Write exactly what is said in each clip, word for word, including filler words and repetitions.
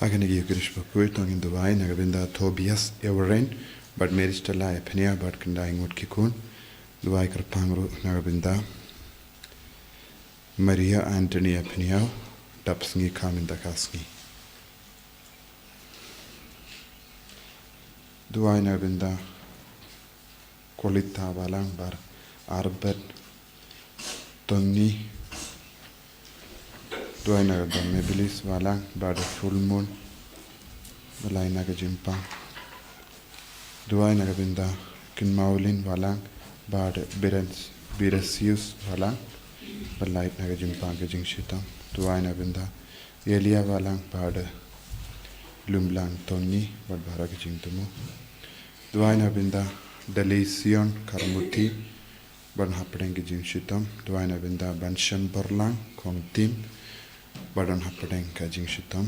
Ha kane ka Eucharist bakhuid to ngin duwai na ka bynta Tobias Everin bad Mary Stella Ephenia bad khyndai ngut ki khun. Duwai kyrpang ruh na ka bynta Maria Anthony Ephenia, dap sngi kha mynta ka sngi. Duwai na ka bynta Kolita Balang bad Arbet Tony. Duwai na ka bynta Mabylis Balang bad Full Moon. Ba lai na ka jingpang. Duwai na ka bynta Kin Maulin Balang bad Birens-, Biresius Balang. Ba lai na ka jingpang ka jingshitom. Duwai na ka bynta Elia Balang bad Lumlang Tony bad baroh ki jingthmu. Duwai na ka bynta Dalision Karmuti bad hapdeng ka jingshitom. Duwai na ka bynta Bansan Borlang Kongtim bad hapdeng ka jingshitom.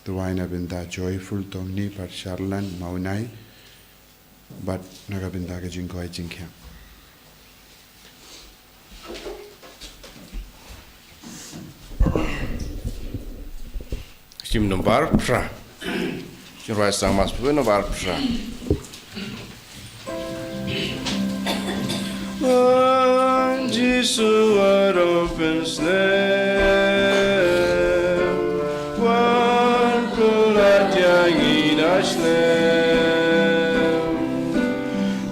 Duwai na ka bynta Joyful Tony bad Charlan Maunai bad na ka bynta ka jingkoit jingkhiah. Shim nombar phra. Shin rwai sang mas phu nombar phra. Wan Jisu, wan open slem, wan pynlait ïa ngi da slem.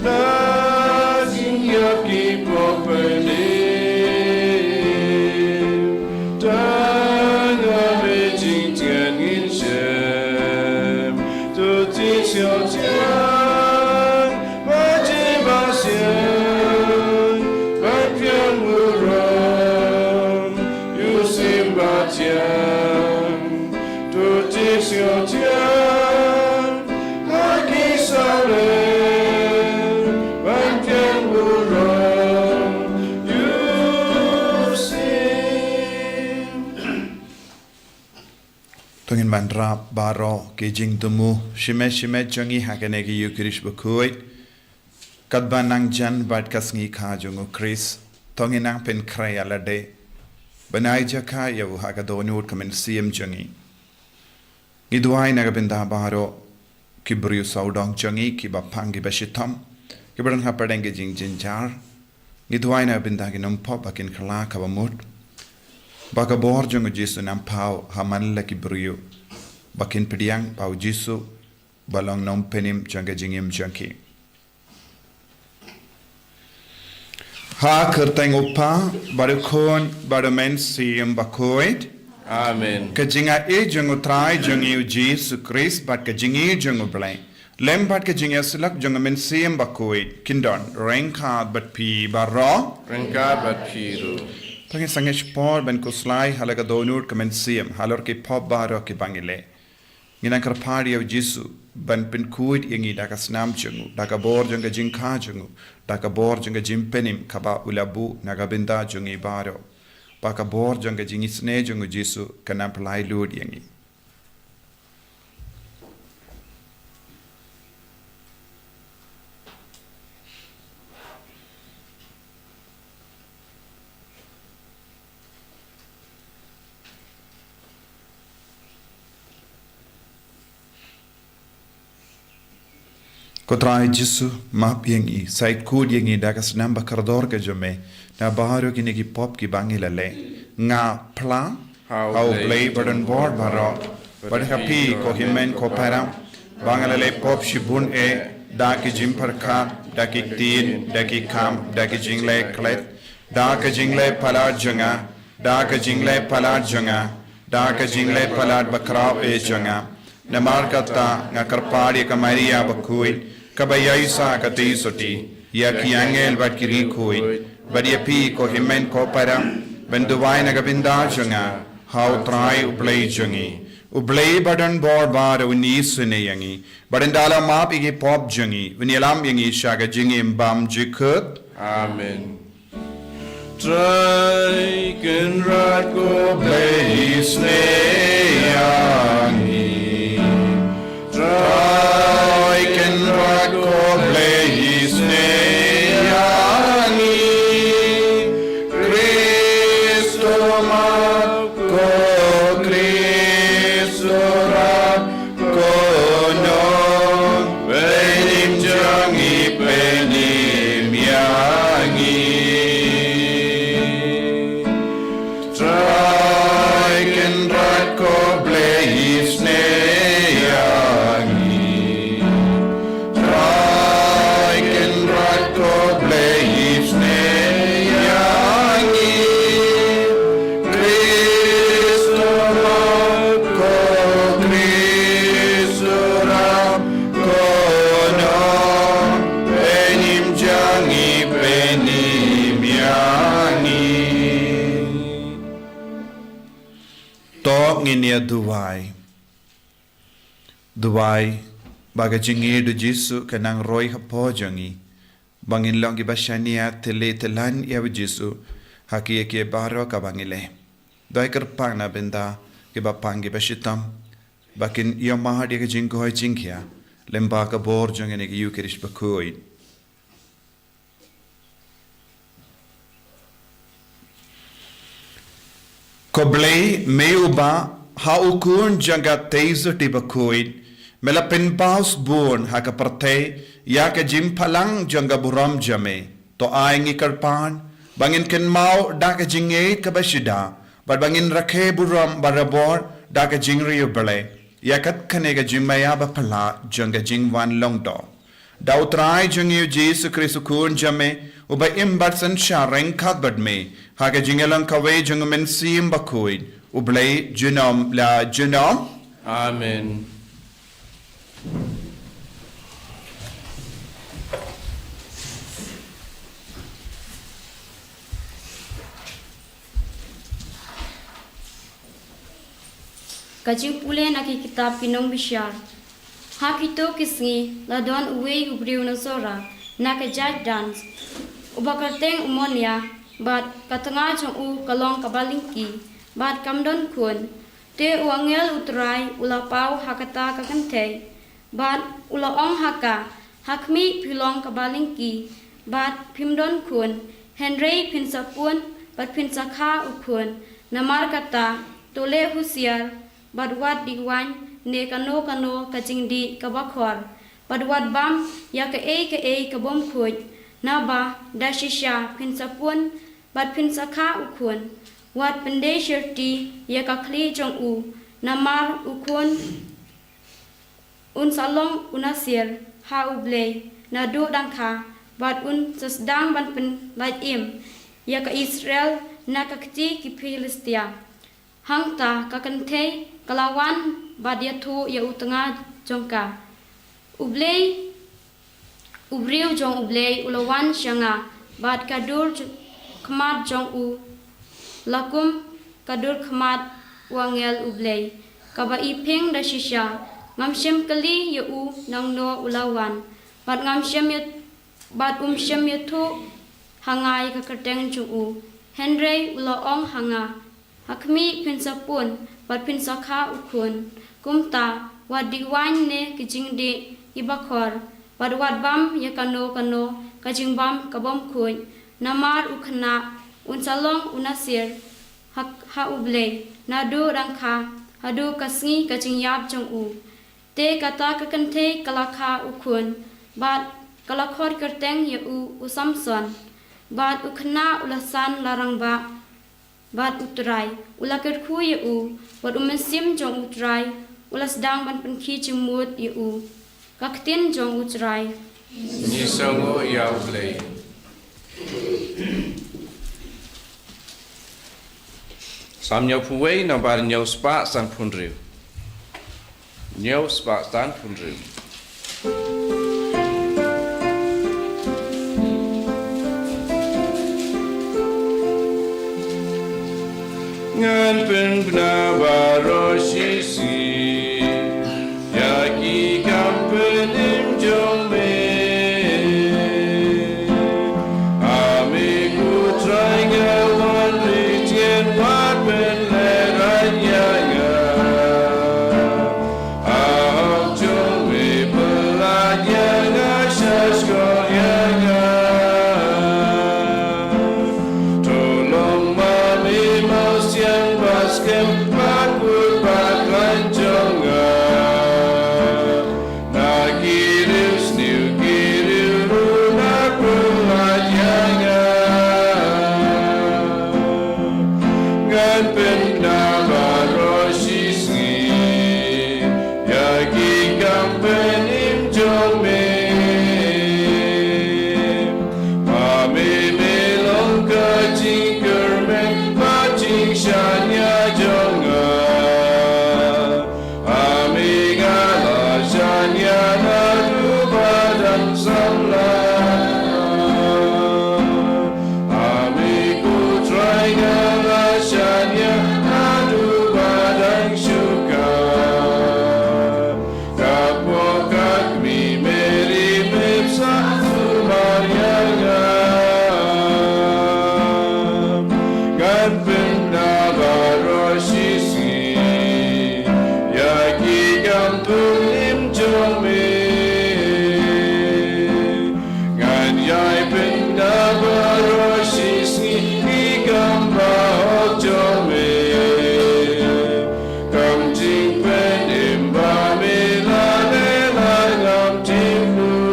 Lada ngin ïoh ki pop pyni, tang ha me jingtngen ngin shem. To tieng sngewthiang bad jingbasyiem, ban pdiang burom ïa u Syiem Bathiang. To tieng sngewthiang ha ki sawdong, ban pdiang burom ïa u Syiem. To ngin wanrah baroh ki jingthmu shimet shimet jong ngi ha kane ka Eucharist bakhuid. Katba nang jan bad ka sngi kha jong u Khrist, to ngin nang pynkhreh ïa lade ban ai jaka ïa u ha ka dohnud ka mynsiem jong ngi. Ngi duwai na ka bynta baroh ki briew sawdong jong ngi kiba pang kiba shitom, kiba don hapdeng ki jingjynjar. Ngi duwai na ka bynta ki nongpop ba kin kylla kaba mut, ba ka bor jong u Jisu un nang paw ha man la ki briew, ba kin pdiang ba u Jisu ba long nongpynim jong ka jingim jong ki. Ha ka kyrteng u Kpa bad u Khun bad u Mynsiem Bakhuid. Amen. Ka jingaiei jong u Trai jong ngi u Jisu Khrist bad ka jingïeit jong u Blei, lem bad ka jingïasyllok jong u Mynsiem Bakhuid, kin don ryngkat bad phi baroh. Ryngkat bad phi ruh. Tang ngi sangeh por ban khuslai ha la ka dohnud ka mynsiem halor ki pop baroh kiba ngi leh. Ngi nang kyrpad ïa u Jisu ban pynkhuid ïa ngi da ka snam jong u, da ka bor jong ka jingkha jong u, da ka bor jong ka jingpynim kaba u la buh na ka bynta jong ngi baroh. Ba ka bor jong ka jingisynei jong u Jisu kan nang pynlait lut ïa ngi. Ko Trai Jisu, map ïa ngi, sa khuid ïa ngi da ka snam ba kordor ka jong me na baroh kine ki pop kiba ngi la leh. Nga phla ha U Blei badonbor baroh, bad ha phi ko hynmen ko para, ba nga la leh pop shibun eh, da ki jingpyrkhat, da ki ktien, da ki kam, da ki jingleh klet, da ki jingleh palat jong nga, da ki jingleh palat jong nga, da ki jingleh palat bakhraw eh jong nga. Namar kata nga kyrpad ïa ka Maria bakhuid, kaba ïaisah ka tei sotti, ïa ki angel bad ki riewkhuid, bad ïa phi ko hynmen ko para, ban duwai na ka bynta jong nga ha U Trai U Blei jong ngi. U Blei badonbor baroh un isynei ïa ngi, bad un da la map ïa ki pop jong ngi, un ïalam ïa ngi sha ka jingim bymjukut. Amen. Trai Kynrad ko Blei isynei ïa ngi. Trai Kynrad ko Blei isynei ïa ngi. Khrist u map, ko Khrist u rap, ko nongpynim jong ngi pynim ïa ngi. Trai Kynrad ko Blei isynei ïa ngi. Trai Kynrad ko Blei isynei ïa ngi. Khrist u rap, ko Khrist u rap, ko nongpynim jong ngi pynim ïa ngi. To ngin ïa duwai. Duwai ba ka jingïeit u Jisu kan nang roi hapoh jong ngi, ba ngin long kiba shaniah tylli tyllan ïa u Jisu ha kiei kiei baroh kaba ngi leh. Duwai kyrpang na bynta kiba pang kiba shitom, ba kin ïohmad ïa ka jingkoit jingkhiah lyngba ka bor jong kane ka Eukharist bakhuid. Ko Blei, me uba ha u Khun jong ka tei sotti bakhuid me la pynpaw sbun ha ka pyrthei ïa ka jingphalang jong ka burom jong me, to ai ngi kyrpad ba ngin kynmaw da ka jingïeit kaba shida, bad ba ngin rakhe burom barabor da ka jingriewblei ïa kat kane ka jingmaïa baphylla jong ka jingwan long doh. Da u Trai jong ngi u Jisu Khrist u Khun jong me, uba im bad synshar ryngkat bad me ha ka jingïalang kawei jong u Mynsiem Bakhuid, U Blei junom la junom. Amen. Ka jingpule na ki kitab ki nongbishar. Ha kito ki sngi la don uwei u briew na Sora, na ka jaid Dan, uba kyrteng u Monia, bad ka tnga jong u ka long kaba lyngki, bad kam don khun. Te u angel u Trai u la paw ha kata ka kynthei, bad u la ong ha ka, ha khmih, phi long kaba lyngki, bad phim don khun, hynrei phin sa pun, bad phin sa kha u khun. Namar kata, to leh husiar, bad wat dihwaiñ ne kano kano ka jingdih kaba khor, bad wat bam ïa kaei kaei ka bym khuid, naba da shisha phin sa pun, bad phin sa kha u khun. Wat pyndei shyrti ïa ka khlieh jong u, namar u khun un sa long u Nasir ha U Blei naduh dang kha, bad un sa sdang ban pynlait im ïa ka Israel na ka kti ki Philistia. Hangta ka kynthei ka la wan bad ïathuh ïa u tnga jong ka, U Blei, u briew jong U Blei u la wan sha nga, bad ka dur ju-, khmat jong u la kum ka dur khmat u angel U Blei, kaba i ping da shisha. Ngam shym kylli ïa u nangno u la wan, bad ngam shym ïa, bad um shym ïathuh ha nga ïa ka kyrteng jong u. Hynrei u la ong ha nga, ha khmih phin sa pun, bad phin sa kha u khun. Kumta, wat dih waiñ ne ki jingdih kiba khor, bad wat bam ïa kano kano ka jingbam ka bym khuid. Namar u khynnah un sa long u Nasir ha, ha U Blei, naduh dang kha haduh ka sngi ka jingïap jong u. Te kata ka kynthei ka la kha u khun, bad ka la khot kyrteng ïa u, u Samson. Bad u khynnah u la san la rangbah bad U Trai u la kyrkhu ïa u, bad u mynsiem jong U Trai u la sdang ban pynkhih jingmut ïa u. Ka ktien jong U Trai. Ngi sngewnguh ïa U Blei. Salm hynñiewphew wei, nabar hynñiew spah sanphew hynriew. Hynñiew spah sanphew hynriew. Ngan pynbna baroh shisngi ïa ki kam pynim jong me. A me ko Trai, nga wan rit ïa, wat pynlehrain ïa nga. A hok jong me pyllait ïa nga, shahshkor ïa nga. To long ma me mawsiang ba skhem, ba kut ba khlaiñ jong nga. Na ki riewsniew ki riewruh na pyllait ïa nga. Ngan pynbna baroh shisngi ïa ki kam pynim jong me. Ma me me long ka jingkyrmen bad jingshaniah jong nga. A me nga la shaniah naduh ba dang samla. A me ko Trai nga la shaniah naduh ba dang shu kha. Ka pok ka kmie me ri me bsa sumar ïa nga. Ngan pynbna baroh shisngi ïa ki kam pynim jong me. Ngan ïai pynbna baroh shisngi ki kam bahok jong me. Kam jingpynim ba me la leh la ngam tip lut.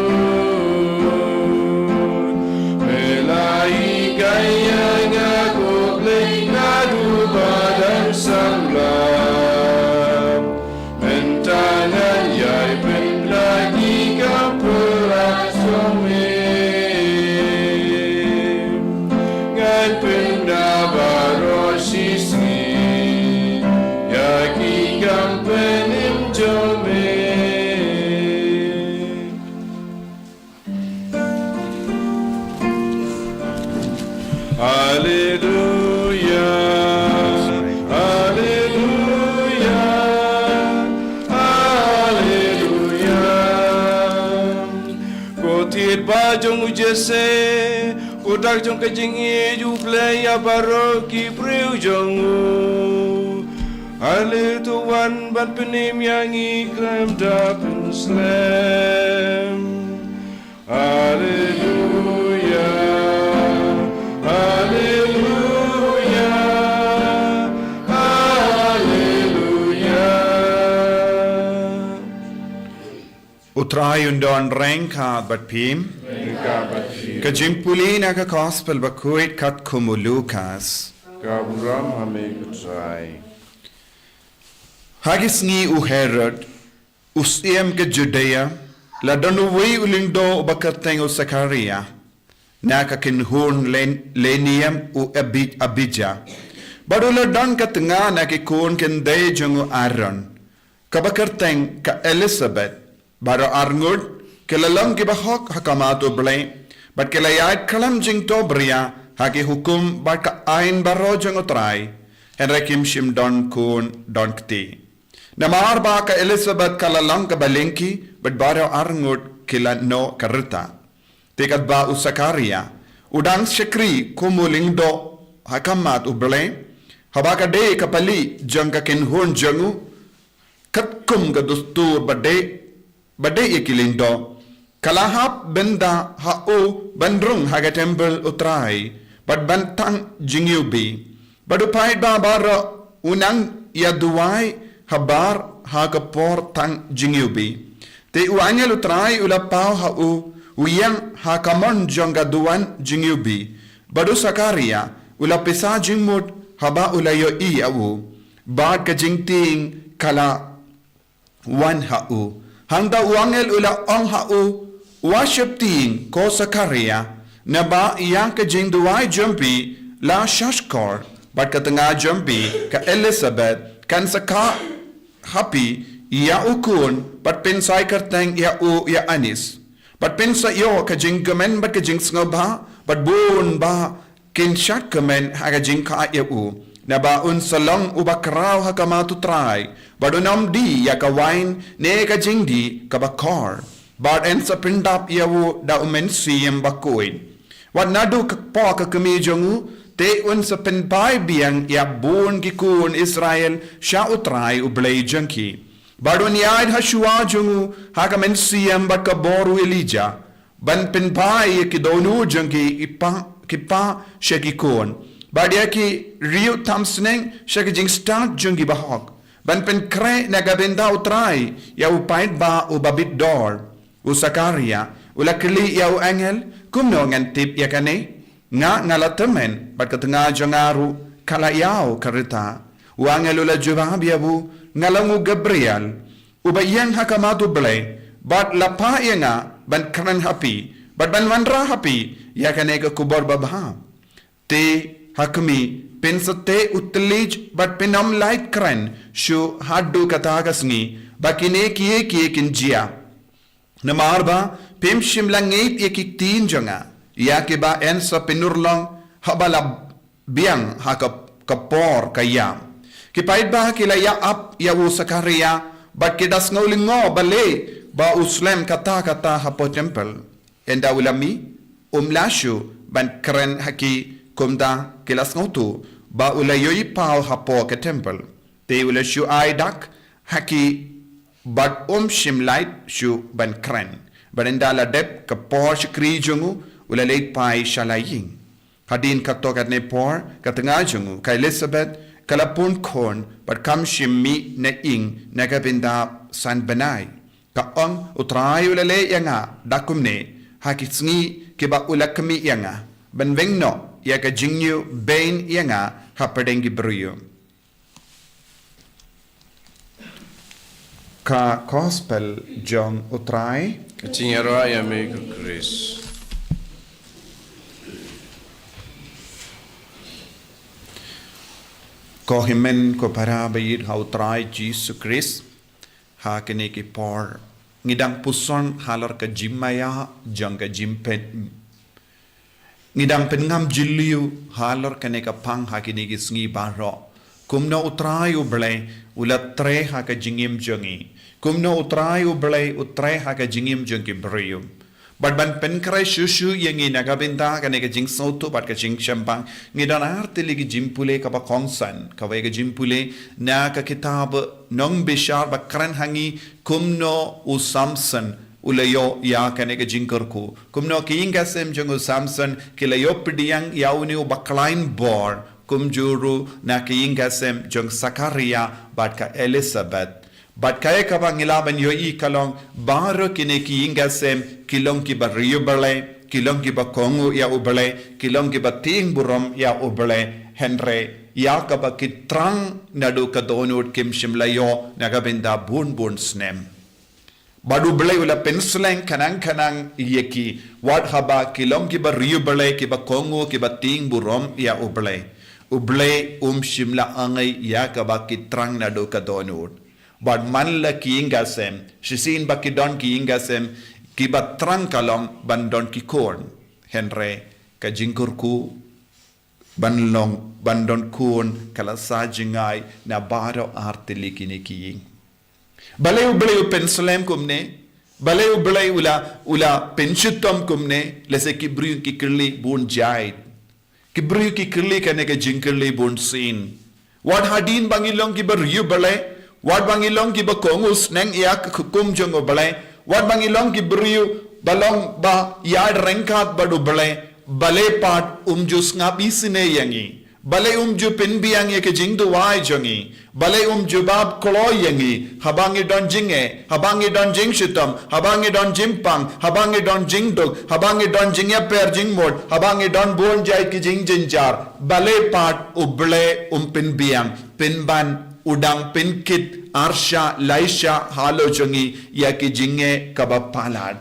Me la hikai ïa nga ko Blei naduh ba dang samla. Mynta ngan ïai pynbna ki kam pyllait jong me. Ngan pynbna baroh shisngi ïa ki kam pynim jong me. Haleluya, haleluya, haleluya. Ko thied ba jong u Jesse, ko dak jong ka jingïeit, U Blei ïa baroh ki briew jong u. Ale to wan ban pynim ïa ngi khlem da pynslem. Haleluya, haleluya, haleluya. U Trai un don ryngkat bad phi. Ryngkat bad phi. Ka jingpule na ka Gospel bakhuid katkum u Lukas. Ka burom ha me ko Trai. Ha ki sngi u Herod, u syiem ka Judea, la don uwei u lyngdoh uba kyrteng u Sakaria, na ka kynhun Len-, Leniam u Abi-, Abija. Bad u la don ka tnga na ki khun khyndai jong u Aaron, kaba kyrteng ka Elisabet. Baroh arngut ki la long kiba hok ha khmat U Blei, bad ki la ïaid khlem jingtobria ha ki hukum bad ka aiñ baroh jong U Trai, hynrei kim shym don khun don kti. Namar ba ka Elisabet ka la long kaba lyngkhi bad baroh arngut ki la noh ka rta. Te katba u Sakaria u dang shakri kum u lyngdoh ha khmat U Blei, haba ka dei ka pali jong ka kynhun jong u, katkum ka dustur ba dei, ba dei ïa ki lyngdoh, ka la hap bynda ha u ban rung ha ka templ U Trai bad ban thang jingïewbih. Bad u paidbah baroh u nang ïa duwai habar ha ka por thang jingïewbih. Te u angel U Trai u la paw ha u, u ïeng ha ka mon jong ka duwan jingïewbih. Bad u Sakaria u la pisa jingmut haba u la ïohi ïa u, bad ka jingtieng ka la wan ha u. Hangta u angel u la ong ha u, wat sheptieng ko Sakaria, naba ïa ka jingduwai jong phi la shahshkor, bad ka tnga jong phi ka Elisabet kan sa kha ha phi ïa u khun, bad phin sa ïa kyrteng ïa u Ïoannis. Bad phin sa ïoh ka jingkmen bad ka jingsngewbha, bad bun bah kin shad kmen ha ka jingkha ïa u. Naba un sa long uba khraw ha khmat U Trai, bad un ym die ïa ka waiñ ne ka jingdih kaba khor. Bad yn sa pyndap ïa u da U Mynsiem Bakhuid. Wat naduh ka por ka kmie jong u, te un sa pynphai biang ïa bun ki khun Israel sha U Trai U Blei jong ki. Bad un ïaid ha shuwa jong u ha ka mynsiem bad ka bor u Elijah, ban pynphai ïa ki dohnud jong ki, ki pa, ki pa sha ki khun, bad ïa ki riew tam sneng sha ki jingstad jong ki bahok, ban pynkhreh na ka bynta U Trai ïa u paidbah uba bit dor. U Sakaria u la kylli ïa u angel, kumno ngan tip ïa kane? Nga nga la tymmen, bad ka tnga jong nga ruh ka la ïaw ka rta. U angel u la jubab ïa u, nga long u Gabriel, uba ïeng ha khmat U Blei, bad la phah ïa nga ban kren ha phi, bad ban wanrah ha phi ïa kane ka khubor babha. Te ha khmih, phin sa teh u thylliej bad phin ym lah kren shuh haduh kata ka sngi ba kine kiei kiei kin jia. Namar ba phim shym la ngeit ïa ki ktien jong nga, ïa kiba yn sa pynurlong haba la biang ha ka, ka por ka ïam. Ki paidbah ki la ïa ap ïa u Sakaria, bad ki da sngew lyngngoh balei ba u slem katta katta hapoh templ. Ynda u la mih, um lah shuh ban kren ha ki, kumta ki la sngewthuh ba u la ïohi paw hapoh ka templ. Te u la shu ai dak ha ki, bad um shym lah shuh ban kren. Bad ynda la dep ka por shakri jong u, u la leit phai sha la ïing. Hadien katto katne por, ka tnga jong u ka Elisabet ka la pun khun, bad kam shym mih na ïing na ka bynta san bnai. Ka ong, U Trai u la leh ïa nga da kumne ha ki sngi kiba u la khmih ïa nga, ban weng noh ïa ka jingñiew beiñ ïa nga hapdeng ki briew. Ka Gospel jong U Trai. Ka jingïaroh ïa me ko Khrist. Ko hynmen ko para ba ïeit ha U Trai Jisu Khrist, ha kine ki por ngi dang puson halor ka jingmaïa jong ka jingpyn, ngi dang pynngam jylliew halor kane ka phang ha kine ki sngi baroh. Kumno U Trai U Blei u la trei ha ka jingim jong ngi. Kumno U Trai U Blei u trei ha ka jingim jong ki briew. Bad ban pynkhreh shuh shuh ïa ngi na ka bynta kane ka jingsngewthuh bad ka jingshemphang, ngi don ar tylli ki jingpule kaba kongsan. Kawei ka jingpule na ka kitab Nongbishar ba kren ha ngi kumno u Samson u la ïoh ïa kane ka jingkyrkhu. Kumno ki ïing ki sem jong u Samson ki la ïoh pdiang ïa une u bakhlaiñ bor, kumjuh ruh na ki ïing ki sem jong Sakaria bad ka Elisabet. Bad kaei kaba ngi lah ban ïohi ka long, baroh kine ki ïing ki sem ki long kiba riewblei, ki long kiba kohnguh ïa U Blei, ki long kiba tieng burom ïa U Blei, hynrei ïa kaba ki trang naduh ka dohnud kim shym la ïoh na ka bynta bun bun snem. Bad U Blei u la pynslem khnang khnang ïa ki, wat haba ki long kiba riewblei, kiba kohnguh, kiba tieng burom ïa U Blei. U Blei um shym la angei ïa kaba ki trang naduh ka dohnud. Bad man la ki ïing ki sem, shisien ba ki don ki ïing ki sem, kiba trang ka long ban don ki khun. Hynrei ka jingkyrkhu ban long, ban don khun ka la sa jngai na baroh artylli kine ki ïing. Balei U Blei u pynslem kumne? Balei U Blei u la, u la pynshitom kumne? Lehse ki briew ki kylli bun jait. Ki briew ki kylli kane ka jingkylli bun sien. Wat hadien ba ngi long kiba riewblei, wat ba ngi long kiba kohnguh sneng ïa ka hukum jong U Blei, wat ba ngi long ki briew ba long ba ïaid ryngkat bad U Blei, balei pat um ju sngap isynei ïa ngi? Balei um ju pynbiang ïa ka jingduwai jong ngi? Balei um jubab kloi ïa ngi? Haba ngi don jingneh, haba ngi don jingshitom, haba ngi don jingpang, haba ngi don jingduk, haba ngi don jingïapher jingmut, haba ngi don bun jait ki jingjynjar, balei pat U Blei um pynbiang, pynban u dang pynkit arshah laishah halor jong ngi ïa ki jingneh kaba palat?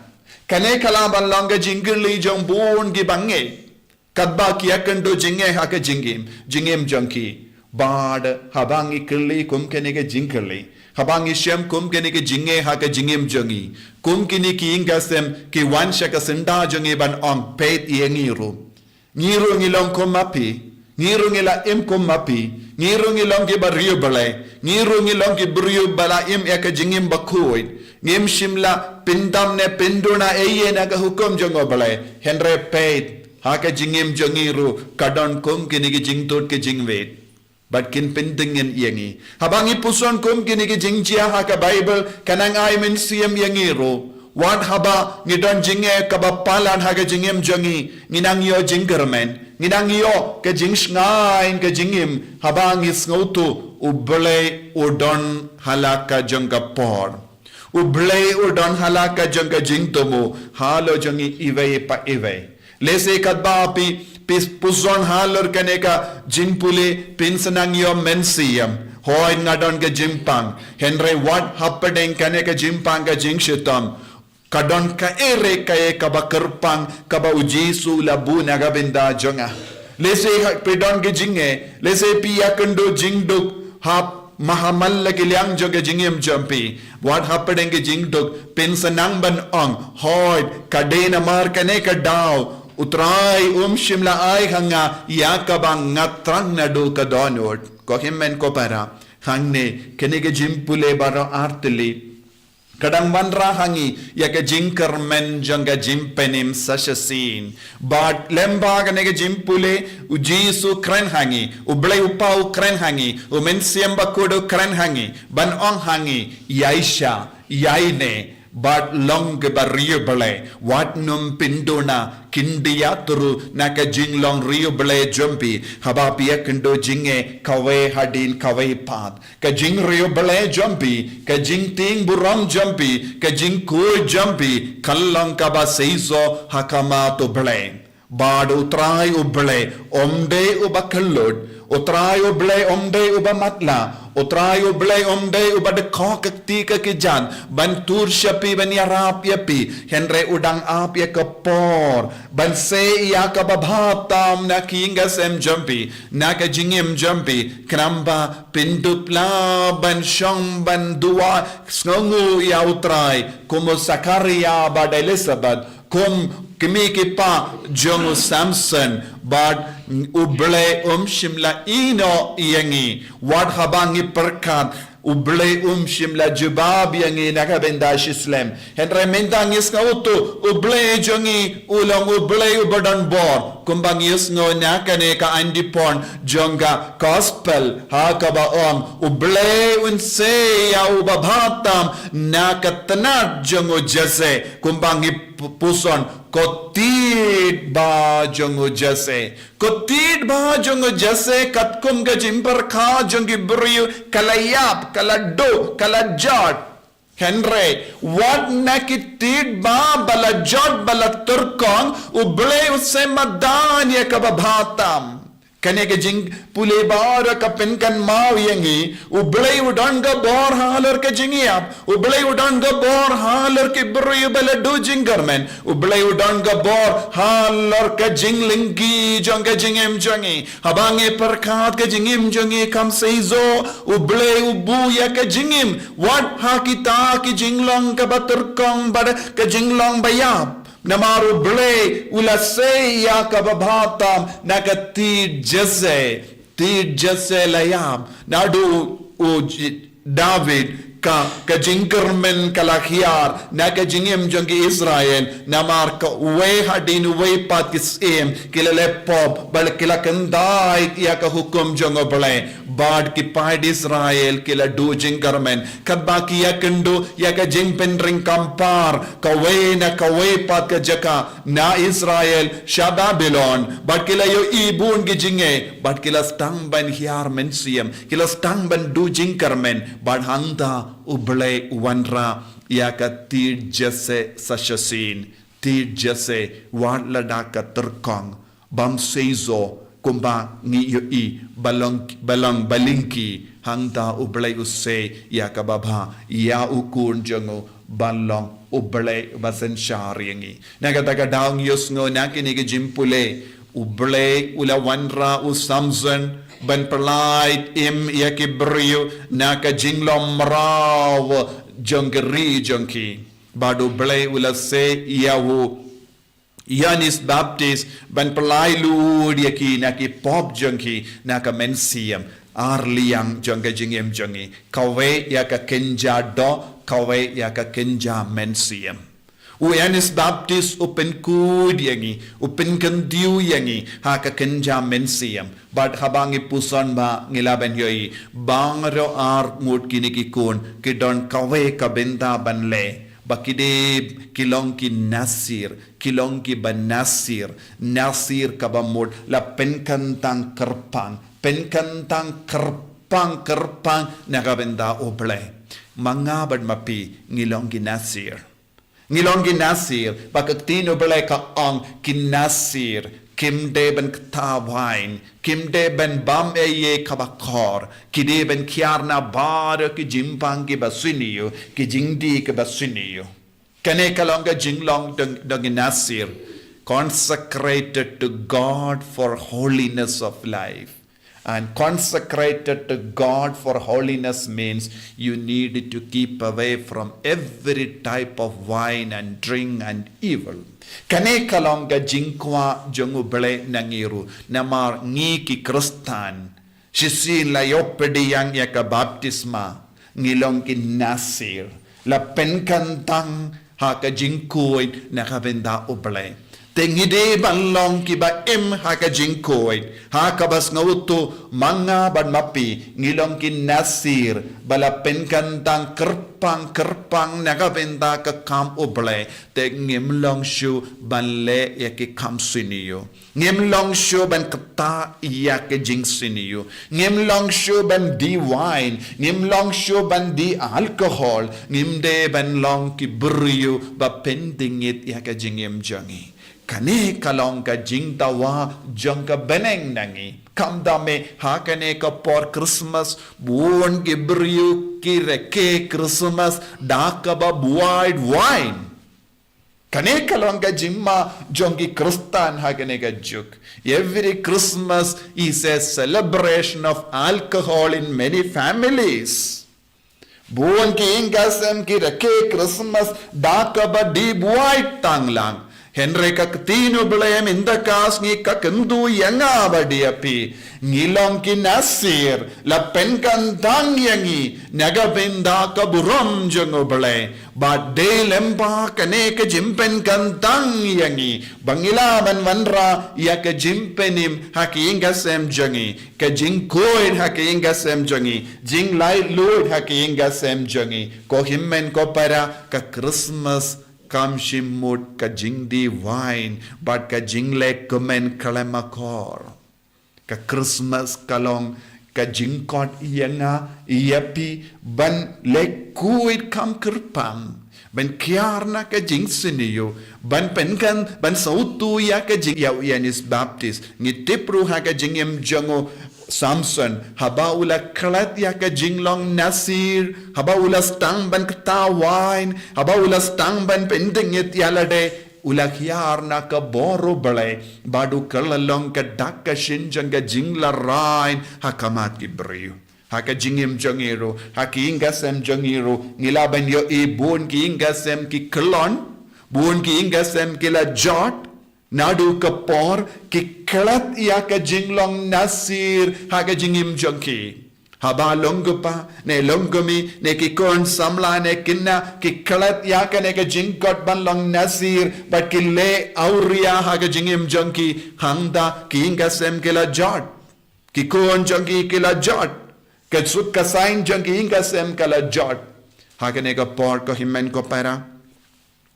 Kane ka lah ban long ka jingkylli jong bun kiba ngeit. Katba ki ïakynduh jingeh ha ka jingim, jingim jong ki. Bad haba ngi kylli kum kane ka jingkylli, haba ngi shem kum kane ka jingeh ha ka jingim jong ngi, kum kine ki ïing ka sem ki wan sha ka syndah jong ngi ban ong, peit ïa ngi ruh. Ngi ruh ngi long kum ma phi, ngi ruh ngi la im kum ma phi, ngi ruh ngi long kiba riewblei, ngi ruh ngi long ki briew ba la im ïa ka jingim bakhuid. Ngim shym la pyndam ne pynduna ei ei na ka hukum jong U Blei. Hynrei peit, ha ka jingim jong ngi ruh ka don kum kine ki jingtud ki jingwit. Bad kin pyndengin ïa ngi. Haba ngi puson kum kine ki jingjia ha ka Baibl, ka nang ai mynsiem ïa ngi ruh. Wat haba ngi don jingeh kaba palat ha ka jingim jong ngi, ngi nang ïoh jingkyrmen, ngi nang ïoh ka jingshngaiñ ka jingim, haba ngi sngewthuh U Blei u don ha la ka jong ka por. U Blei u don ha la ka jong ka jingthmu halor jong ngi iwei pa iwei. Lehse katba phi, phi puson halor kane ka jingpule phin sa nang ïoh mynsiem. Hooid nga don ka jingpang. Hynrei wat hapdeng kane ka jingpang ka jingshitom, ka don kaei re kaei kaba kyrpang kaba U Jisu u la buh na ka bynta jong nga. Lehse ha, phi don ka jingeh, lehse phi ïakynduh jingduk ha mahamal la ki liang jong ka jingim jong phi. Wat hapdeng ka jingduk phin sa nang ban ong, hooid, ka dei namar kane ka daw U Trai um shym la ai ha nga ïa kaba nga thrang naduh ka dohnud. Ko hynmen ko para, hangne kane ka jingpule baroh artylli ka dang wanrah ha ngi ïa ka jingkyrmen jong ka jingpynim sa shisien. Bad lem bad kane ka jingpule, U Jisu u kren ha ngi, U Blei U Kpa u kren ha ngi, U Mynsiem Bakhuid u kren ha ngi, ban ong ha ngi, ïaishah, ïaineh, bad long kiba riewblei, wat nym pynduna, khyndiat ruh na ka jinglong riewblei jong phi, haba phi ïakynduh jingeh kawei hadien kawei pat. Ka jingriewblei jong phi, ka jingtieng burom jong phi, ka jingkhuid jong phi, kan long kaba seisoh ha khmat U Blei. Bad U Trai U Blei um dei uba kyllut, U Trai U Blei um dei uba matlah, U Trai U Blei um dei uba dkhot ka kti ka kjat ban tur sha phi, ban ïarap ïa phi, hynrei u dang ap ïa ka por ban sei ïa kaba bha tam na ka ïing ka sem jong phi, na ka jingim jong phi, khnang ba phin dup lah ban shong ban duwai sngewnguh ïa U Trai, kum u Sakharia bad Elisabeth, kum kmie ki kpa jong u Samson, bad U Blei um shym la ïehnoh ïa ngi, wat haba ngi pyrkhat, U Blei um shym la jubab ïa ngi na ka bynta shi slem. Hynrei mynta ngi sngewthuh, U Blei jong ngi u long U Blei uba don bor. Kumba ngi ïohsngew na kane ka ain dipon jong ka gospel, ha kaba ong, U Blei un sei ïa uba bha tam na ka tnat jong u Jesse. Kumba ngi pu-, puson, ka tied ba jong u Jesse. Ka tied ba jong u Jesse katkum ka jingpyrkhat jong ki briew ka la ïap, ka la duh, ka la jot. Hynrei wat na ki tied ba, ba la jot, ba la tyrkhong, U Blei u sei madan ïa kaba bha tam. Kane ka jingpule baroh ka pynkynmaw ïa ngi, U Blei u don ka bor halor ka jingïap, U Blei u don ka bor halor ki briew ba la duh jingkyrmen, U Blei u don ka bor halor ka jinglehngki jong ka jingim jong ngi. Haba ngi pyrkhat ka jingim jong ngi kam seisoh, U Blei u buh ïa ka jingim, wat ha kita ki jinglong kaba tyrkhong bad ka jinglong ba ïap. Namar U Blei u la sei ïa kaba bha tam na ka tied Jesse, tied Jesse la ïam. Naduh u J- David ka, ka jingkyrmen ka la hiar na ka jingim jong ki Israel, namar kawei hadien uwei pat ki syiem ki la leh pop, bad ki la kyntait ïa ka hukum jong U Blei. Bad ki paid Israel ki la duh jingkyrmen. Katba ki ïakynduh ïa ka jingpynring kam par kawei na kawei pat ka jaka na Israel sha Babilon. Bad ki la ïohi bun ki jingeh. Bad ki la sdang ban hiar mynsiem. Ki la sdang ban duh jingkyrmen. Bad hangta U Blei u wanrah ïa ka tied Jesse sa shisien. Tied Jesse wat la da ka tyrkong. Bym seisoh kumba ngi ïohi ba long, ba long ba lyngkhi, hangta U Blei u sei ïa kaba bha ïa u khun jong u ban long U Blei ba synshar ïa ngi. Na kata ka daw ngi ïohsngew na kine ki jingpule, U Blei u la wanrah u Samson ban pyllait im ïa ki briew na ka jinglong mraw jong ki ri jong ki. Bad U Blei u la sei ïa u Ïoannis Baptist ban pyllait lut ïa ki na ki pop jong ki na ka mynsiem. Ar liang jong ka jingim jong ngi, kawei ïa ka kynja doh, kawei ïa ka kynja mynsiem. U Ïoannis Baptist u pynkhuid ïa ngi, u pynkyntiew ïa ngi ha ka kynja mynsiem. Bad haba ngi puson ba ngi la ban ïohi, baroh arngut kine ki khun ki don kawei ka bynta ban leh, ba ki dei ki long ki Nasir, ki long kiba Nasir. Nasir kaba mut la pynkyntang kyrpang, pynkyntang kyrpang, kyrpang na ka bynta U Blei. Ma nga bad ma phi ngi long ki Nasir. Ngi long ki Nasir, ba ka ktien U Blei ka ong ki Nasir kim dei ban kta wain, kim dei ban bam ei ei kaba khor, ki dei ban kiar na baroh ki jingpang kiba sniew, ki jingdih kiba sniew. Kane ka long ka jinglong dong, dong ki Nasir, consecrated to God for holiness of life. And consecrated to God for holiness means you need to keep away from every type of wine and drink and evil. Kane ka long ka jingkwah jong U Blei na ngi ruh, namar ngi ki Khristan, shisien la ïoh pdiang ïa ka baptisma, ngi long ki Nasir, la pynkyntang ha ka jingkhuid na ka bynta U Blei. Te ngi dei ban long kiba im ha ka jingkhuid, ha kaba sngewthuh ma nga bad ma phi ngi long ki Nasir, ba la pynkyntang kyrpang kyrpang na ka bynta ka kam U Blei. Te ngim long shuh ban leh ïa ki kam sniew. Ngim long shuh ban kta ïa ka jingsniew. Ngim long shuh ban dih wain. Ngim long shuh ban dih alcohol. Ngim dei ban long ki briew ba pyndengit ïa ka jingim jong ngi. Kane ka long ka jingdawa jong ka bneng na ngi. Khamtam eh ha kane ka por Christmas, bun ki briew ki rakhe Christmas da kaba buaid wain. Kane ka long ka jingma jong ki Khristan ha kane ka juk. Every Christmas is a celebration of alcohol in many families. Bun ki ïing ki sem ki rakhe Christmas da kaba dih buaid tang lang. Hynrei ka ktien U Blei mynta ka sngi ka kyntu ïa nga bad ïa phi. Ngi long ki Nasir, la pynkyntang ïa ngi na ka bynta ka burom jong U Blei. Bad dei lyngba kane ka jingpynkyntang ïa ngi ba ngi lah ban wanrah ïa ka jingpynim ha ki ïing ki sem jong ngi, ka jingkhuid ha ki ïing ki sem jong ngi, jinglaitluid ha ki ïing ki sem jong ngi. Ko hynmen ko para, ka Christmas kam shym mut ka jingdih wain bad ka jingleh kmen khlem akor. Ka Christmas ka long ka jingkhot ïa nga ïa phi ban leh khuid kham kyrpang, ban kiar na ka jingsniew, ban pynkyntang, ban sngewthuh ïa ka jing, ïa u Ïoannis Baptist. Ngi tip ruh ha ka jingim jong u Samson, haba u la klet ïa ka jinglong Nasir, haba u la sdang ban kta wain, haba u la sdang ban pyndengit ïa lade, u la hiar na ka bor U Blei, bad u kylla long ka dak ka shin jong ka jinglarai ha khmat ki briew. Ha ka jingim jong ngi ruh, ha ki ïing ki sem jong ngi ruh, ngi lah ban ïohi bun ki ïing ki sem ki khlong, Bun ki ïing ki sem ki la jot, naduh ka por ki klet ïa ka jinglong nasir ha ka jingim jong ki. Haba long kpa ne long kmie ne ki khun samla ne khynnah, ki klet ïa kane ka jingkot ban long nasir, bad ki leh awria ha ka jingim jong ki, hangta ki ïing ki sem ki la jot. Ki khun jong ki ki la jot. Ka suk ka saiñ jong ki ïing ki sem ka la jot. Ha kane ka por ko hynmen ko para,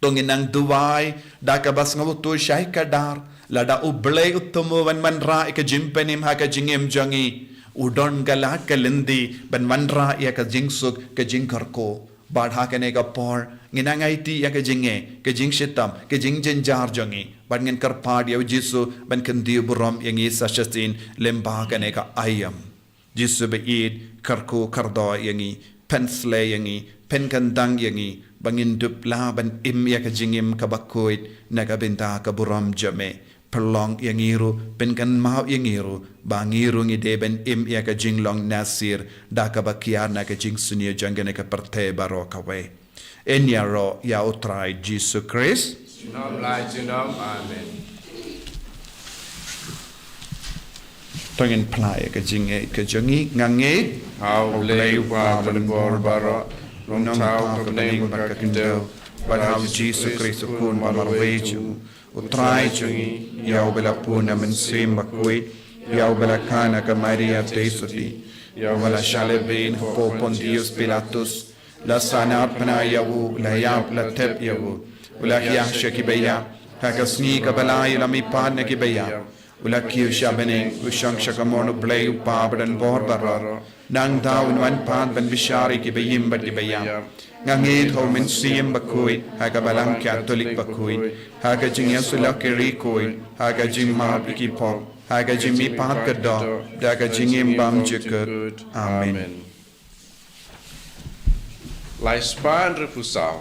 to ngin nang duwai da kaba sngewthuh shai kdar, lada U Blei u thmu ban wanrah ïa ka jingpynim ha ka jingim jong ngi, u don ka lad ka lynti ban wanrah ïa ka jingsuk ka jingkyrkhu. Bad ha kane ka por ngin nang aiti ïa ka jingeh, ka jingshitom, ka jingjynjar jong ngi, bad ngin kyrpad ïa U Jisu ban kyntiew burom ïa ngi sa shisien lyngba kane ka aïom. Jisu ba ïeit, kyrkhu kyrdoh ïa ngi, pynsleh ïa ngi, pynkyndang ïa ngi, ba ngin dup lah ban im ïa ka jingim kaba khuid na ka bynta ka burom jong me. Pynlong ïa ngi ruh, pynkynmaw ïa ngi ruh, ba ngi ruh ngi dei ban im ïa ka jinglong nasir da kaba kiar na ka jingsniew jong kane ka pyrthei baroh kawei. Ngin ïaroh ïa U Trai Jisu Khrist. Junom la junom. Amen. To ngin phla ïa ka jingngeit ka jong ngi. Nga ngeit ha U Blei U Kpa ba don bor baroh, u nongthaw ka bneng bad ka khyndew, bad ha U Jisu Khrist u Khun ba marwei jong U Trai jong ngi, ïa uba la pun na Mynsiem Bakhuid, ïa uba la kha na ka Maria Theisotti, ïa uba la shah leh beiñ hapoh Pontius Pilatus, la sah nadbynna ïa u, la ïap, la thep ïa u, u la hiar sha kiba ïap, ha ka sngi kaba lai u la mihpat na kiba ïap, u la kiew sha bneng, u shong sha kamon U Blei U Kpa ba don bor baroh. Nangta un wan pat ban bishar ïa kiba im bad kiba ïap. Nga ngeit ha U Mynsiem Bakhuid, ha ka Balang Katholik bakhuid, ha ka jingïasyllok ki riewkhuid, ha ka jingmap ïa ki pop, ha ka jingmihpat ka doh, da ka jingim bymjukut. Amen. Lai spah hynriewphew saw.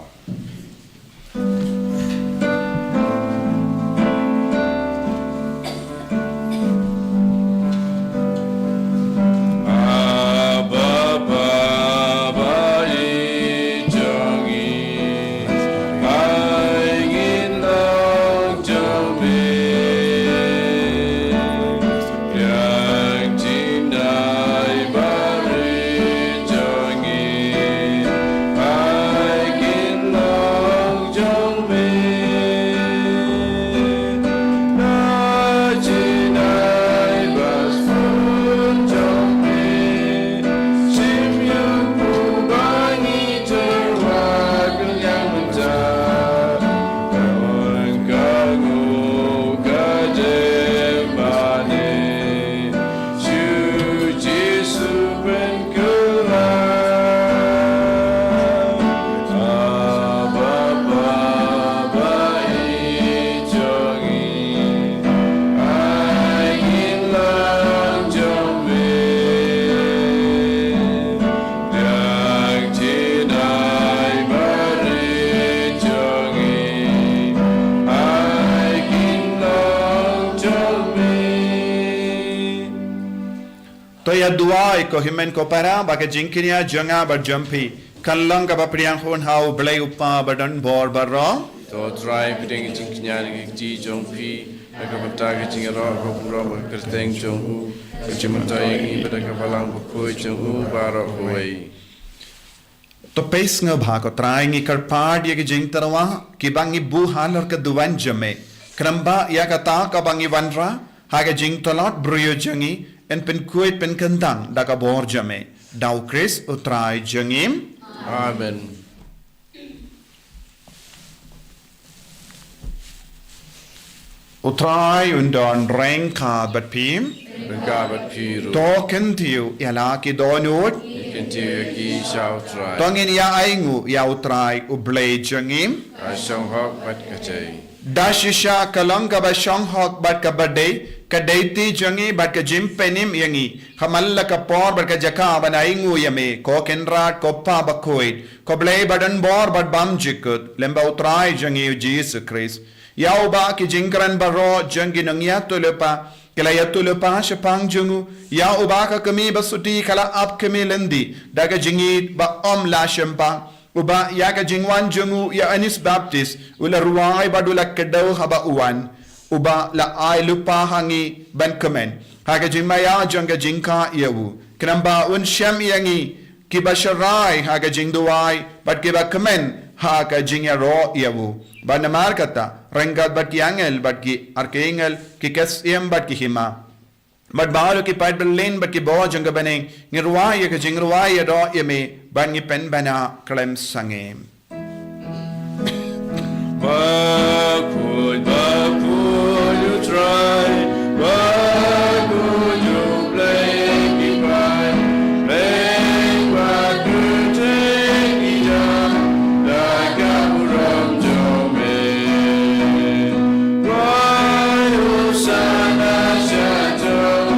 To ïa duwai ko hynmen ko para, ba ka jingkñia jong nga bad jong phi kan long kaba pdiang hun ha U Blei U Kpa ba don bor baroh. To Trai, pdiang ka jingkñia na ka kti jong phi, na ka bynta ka jingïaroh ka burom ka kyrteng jong u, ka jingmyntoi ïa ngi bad ka Balang Bakhuid jong u baroh kawei. To peit sngewbha ko Trai, ngi kyrpad ïa ki jingtyrwa kiba ngi buh halor ka duwan jong me. Kyrmen ba ïa kata kaba ngi wanrah ha ka jingtlot briew jong ngi, yn pynkhuid pynkyndang da ka bor jong me. Da U Khrist U Trai jong ngi. Amen. U Trai un don ryngkat bad phi. Ryngkat bad phi ruh. To kyntiew ïa la ki dohnud. Kyntiew ïa ki sha U Trai. To ngin ïa ainguh ïa U Trai U Blei jong ngi. Ka shonghok bad ka dei. Da shisha ka long kaba shonghok bad kaba dei, ka dei ka kti jong ngi bad ka jingpynim ïa ngi, ha man la ka por bad ka jaka ban ainguh ïa me, ko Kynrad, ko Pa Bakhuid, ko Blei ba don bor bad bymjukut, lyngba U Trai jong ngi U Jisu Khrist. Ïa uba ki jingkren baroh jong ki nongïathuhlypa ki la ïathuhlypa shaphang jong u, ïa uba ka Kmie Basuti ka la ap kmie lynti da ka jingïeit ba ym lah shemphang, Uba ïa ka jingwan jong u ïa Ïoannis Baptist u la rwai bad u la kdew haba u wan, uba la ai lypa ha ngi ban kmen ha ka jingmaïa jong ka jingkha ïa u, khnang ba un shem ïa ngi kiba sharai ha ka jingduwai bad kiba kmen ha ka jingïaroh ïa u. Bad namar kata, ryngkat bad ki angel bad ki arkangel, ki ksiem bad ki hima, bad baroh ki paid byllien bad ki bor jong ka bneng, ngi rwai ïa ka jingrwai ïaroh ïa me, bad ngi pynbna khlem sangeh. Bakhuid, bakhuid U Trai, bakhuid U Blei ki paid, bad bakhuid ki jam da ka burom jong me. Cry Hosanna, Shaddai,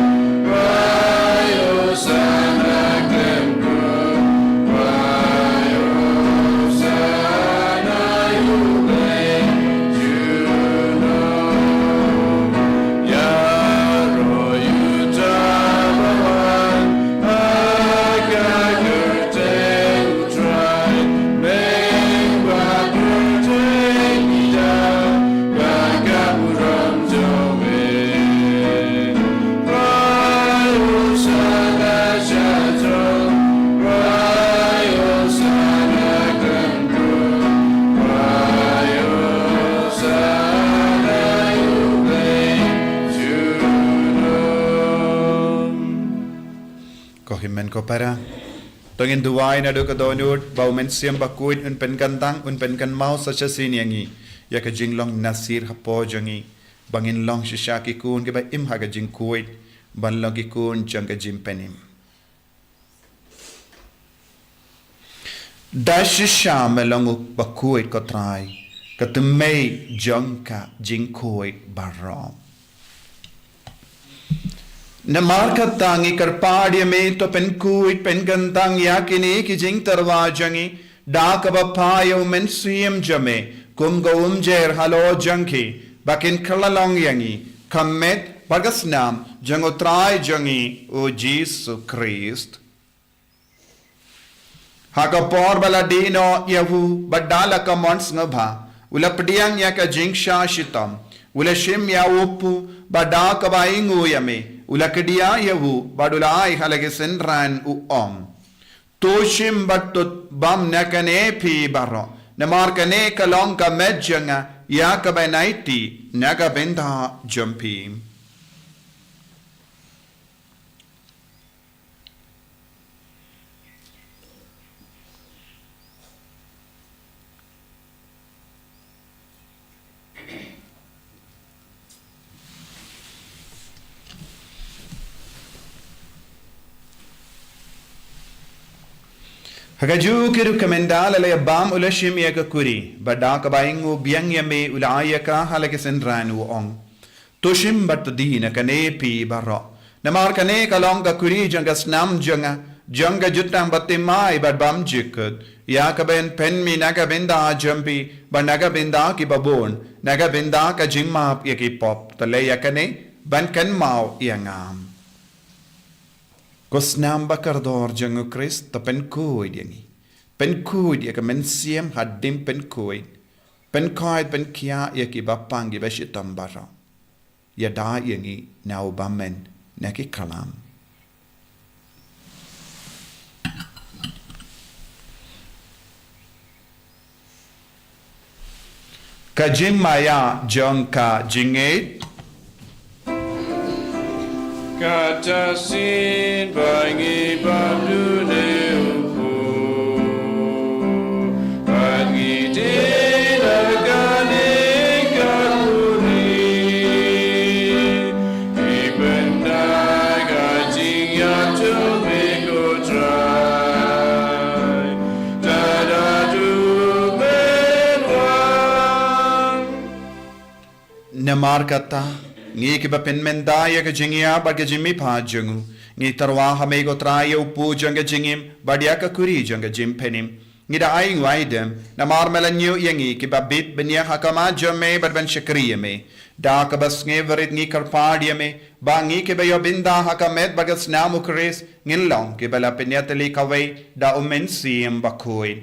cry Hosanna, Klemkun, cry Hosanna, U Blei, Juno. Ïaroh Juda ba wan ha ka kyrteng Ko hynmen ko para, to ngin duwai naduh ka dohnud ba U Mynsiem Bakhuid un pynkyntang, un pynkynmaw sa shisien ïa ngi ïa ka jinglong nasir hapoh jong ngi, ba ngin long shisha ki khun kiba im ha ka jingkhuid, ban long ki khun jong ka jingpynim. Da shisha me long u bakhuid, ko Trai, ka tymmen jong ka jingkhuid baroh. Namar kata ngi kyrpad ïa me, to pynkhuid pynkyntang ïa kine ki jingtyrwa jong ngi da kaba phah ïa U Mynsiem jong me kum ka umjer halor jong ki, ba kin kylla long ïa ngi ka met bad ka snam jong U Trai jong ngi U Jisu Khrist. Ha ka por ba la dih noh ïa u bad da la ka mon sngewbha, u la pdiang ïa ka jingshah shitom, u la shim ïa u kpu, bad da kaba ainguh ïa me, u la kdiah ïa u bad u la ai ha la ki synran, u ong: To shim bad to bam na kane phi baroh, namar kane ka long ka met jong nga ïa kaba yn aiti na ka bynta jong phi. Ha kajuh ka ruh, ka mynta la la ïa bam, u la shim ïa ka kuri, bad da kaba ainguh biang ïa me, u la ai ïa ka ha la ki synran, u ong: To shim bad to die na kane phi baroh, namar kane ka long ka kuri jong ka snam jong nga, jong ka jutang bathymmai bad bymjukut, ïa kaba yn pynmih na ka bynta jong phi bad na ka bynta kiba bun, na ka bynta ka jingmap ïa ki pop. To leh ïa kane ban kynmaw ïa nga. Ko snam ba kordor jong U Khrist, to pynkhuid ïa ngi. Pynkhuid ïa ka mynsiem hadien pynkhuid. Pynkhuid, pynkhiah ïa kiba pang, kiba shitom baroh. Ïada ïa ngi na u bymman na ki khlam. Ka jingmaïa jong ka jingngeit. Kata shisien ba ngi bam dune u kpu, ba ngi die na kane ka kuri, ngi pynda ka jingïap jong me, ko Trai, tad haduh phin wan. Namar kata, ngi kiba pynmynta ïa ka jingïap bad ka jingmihpat jong u, ngi tyrwa ha me, ko Trai, ïa u kpu jong ka jingim bad ïa ka kuri jong ka jingpynim. Ngi da ainguh aidem namar me la ñiew ïa ngi kiba bit bniah ha khmat jong me bad ban shakri ïa me. Da kaba sngewrit ngi kyrpad ïa me ba ngi kiba ïoh bynta ha ka met bad ka snam U Khrist ngin long kiba la pynïatylli kawei da U Mynsiem Bakhuid.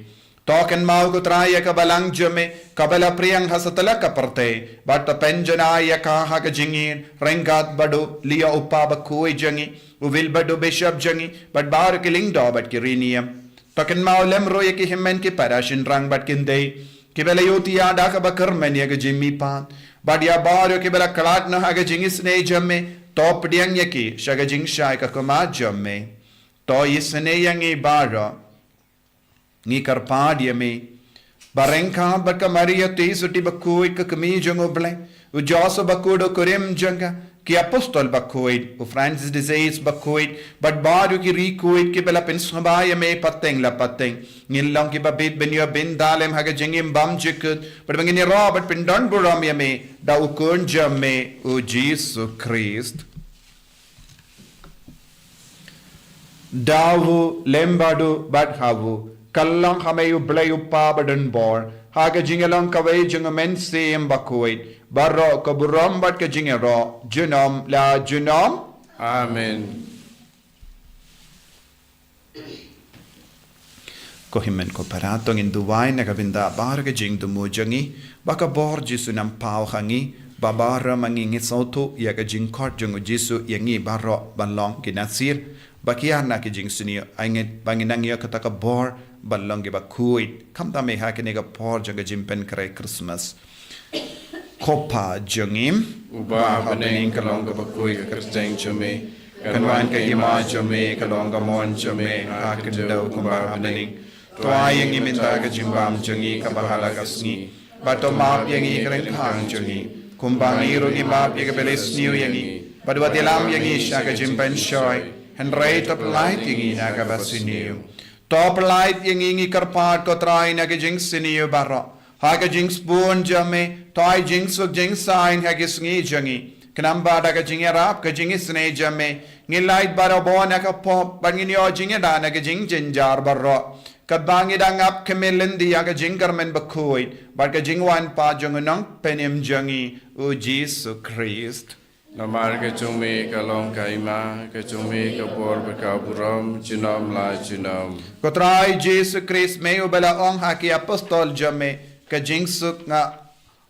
To kynmaw ko Trai ïa ka balang jong me, kaba la pdiang ha satlak ka pyrthei, bad to pynjanai ïa ka ha ka jingïeit, ryngkat bad u Lieh u Pa bakhuid jong ngi, u Wilbert u Bishop jong ngi, bad baroh ki lyngdoh bad ki riewniam. To kynmaw lem ruh ïa ki hynmen ki para shynrang bad ki khyndai, kiba la ïohi ïa da kaba kyrmen ïa ka jingmihpat, bad ïa baroh kiba la khlad noh ha ka jingisynei jong me, to pdiang ïa ki sha ka jingshai ka khmat jong me. To isynei ïa ngi baroh. Ngi kyrpad ïa me ba ryngkat bad ka Maria Theisotti bakhuid ka kmie jong U Blei, u Joseph bakhuid u kurim jong ka, ki apostol bakhuid, u Francis de Sales bakhuid, bad baroh ki riewkhuid kiba la pynsngewbha ïa me pateng la pateng, ngin long kiba bit bynñiuh bynta lem ha ka jingim bymjukut, bad ba ngin ïaroh bad pyndonburom ïa me da u Khun jong me u Jisu Khrist. Da u lem bad u bad ha u, kyllon ha me U Blei U Kpa badonbor, ha ka jingïalong kawei jong U Mynsiem Bakhuid, baroh ka burom bad ka jingïaroh junom la junom. Amen. Ko hynmen ko para, to ngin duwai na ka bynta baroh ka jingthmu jong ngi, ba ka bor Jisu un nang paw ha ngi, ba baroh ma ngi ngin sngewthuh ïa ka jingkhot jong U Jisu ïa ngi baroh ban long ki Nasir, ba kiar na ki jingsniew, ai ngin ba ngin nang ïoh kata ka bor ban long kiba khuid, khamtam eh ha kane ka por jong ka jingpynkhreh Christmas. Ko Pa jong ngi uba ha bneng, ka long kaba khuid ka kyrteng jong me, kan wan ka hima jong me, kan long ka mon jong me ha ka khyndew kumba ha bneng. To ai ïa ngi mynta ka jingbam jong ngi kaba ha la ka sngi, bad to map ïa ngi ki ryngkang jong ngi, kumba ngi ruh ngi map ïa kiba la sniew ïa ngi, bad wat ïalam ïa ngi sha ka jingpynshoi, hynrei to pyllait ïa ngi na kaba sniew. To pyllait ïa ngi, ngi kyrpad ko Trai, na ka jingsniew baroh, ha ka jingsbun jong me, to ai jingsuk jingsaiñ ha ki sngi jong ngi, khnang ba da ka jingïarap ka jingisynei jong me, ngin lait barabor na ka pop, bad ngin ïoh jingïada na ki jingjynjar baroh, katba ngi dang ap khmih lynti ïa ka jingkyrmen bakhuid bad ka jingwan pat jong U Nongpynim jong ngi, U Jisu Khrist. Namar ka jong me ka long ka hima, ka jong me ka bor bad ka burom junom la junom. Ko Trai Jisu Khrist, me uba la ong ha ki apostol jong me, ka jingsuk nga